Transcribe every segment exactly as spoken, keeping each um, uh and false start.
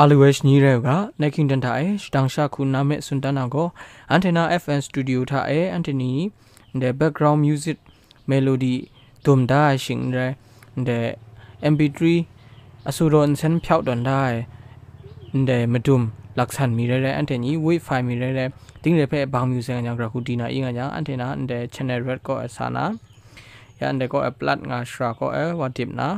Aluesh ni rai u ga, Nai Kingdom hta e shadang sha hku na me tsun dan na gaw, anhte na F N Studio hta e anhte ni ndai background music melody dum da ai shing n rai, ndai M P three a su daw nsen hpyau tawn da ai ndai madum laksan mi rai rai, anhte ni wave file mi rai rai, ting rai hpe bang mu sai nga jang, gra hku di na i nga jang, anhte na ndai channel red kaw ai sa na, ya ndai kaw ai plat nga shara kaw ai wa dip na,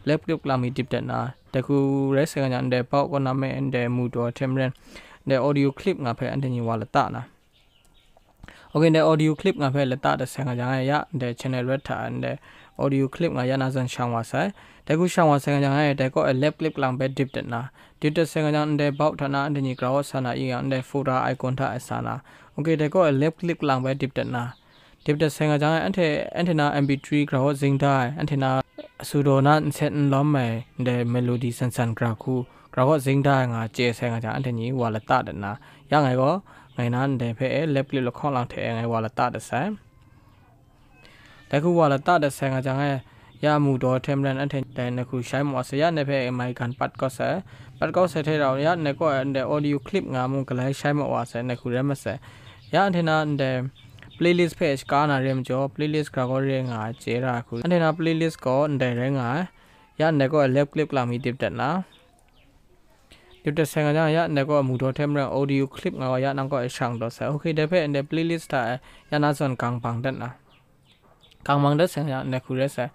left click lang mi dip dat na, dai hku rai sai nga jang, ndai bau kaw na me ndai mu daw hte maren, ndai audio clip nga hpe anhte ni wa lata na. Ok, ndai audio clip nga hpe lata dat sai nga jang e, ya ndai channel red hta ndai audio clip nga ya na zawn shang wa sai. Dai hku shang wa sai nga jang e, dai kaw e left click lang hpe dip dat na, dip dat sai nga jang, ndai bau hta na anhte ni gra kaw sa na i yang, ndai folder icon hta e sa na. Ok, dai kaw e left click lang hpe dip dat na, dip dat sai nga jang e, anhte, anhte na M P three gra kaw zing da ai, anhte na a su daw na nsen n lawm ai ndai melody san san gra hku, gra kaw zing da ai nga chye sai nga jang, anhte ni wa lata dat na, ya ngai gaw, ngai na ndai hpe e left click lahkawng lang hte e ngai wa lata dat sai. Dai hku wa lata dat sai nga jang e, ya mu daw hte maren anhte dai nai hku shai maw wa sai, ya ndai hpe e mai gan pat kawt sai. Pat kawt sai hte rau, ya ndai kaw e ndai audio clip nga mung galai shai maw wa sai, nai hku rai mat sai. Ya anhte na ndai playlist hpe shaka na re majaw, playlist gra gaw re nga ai chye ra ai hku, anhte na playlist gaw ndai rai nga ai. Ya ndai kaw e left click lang mi dip dat na, dip dat sai nga jang, ya ndai kaw e mu daw hte maren audio clip nga wa ya nang kaw e shang daw sai. Ok, dai hpe ndai playlist hta e ya na zawn gang bang dat na, gang bang dat sai nga jang, ndai hku rai sai.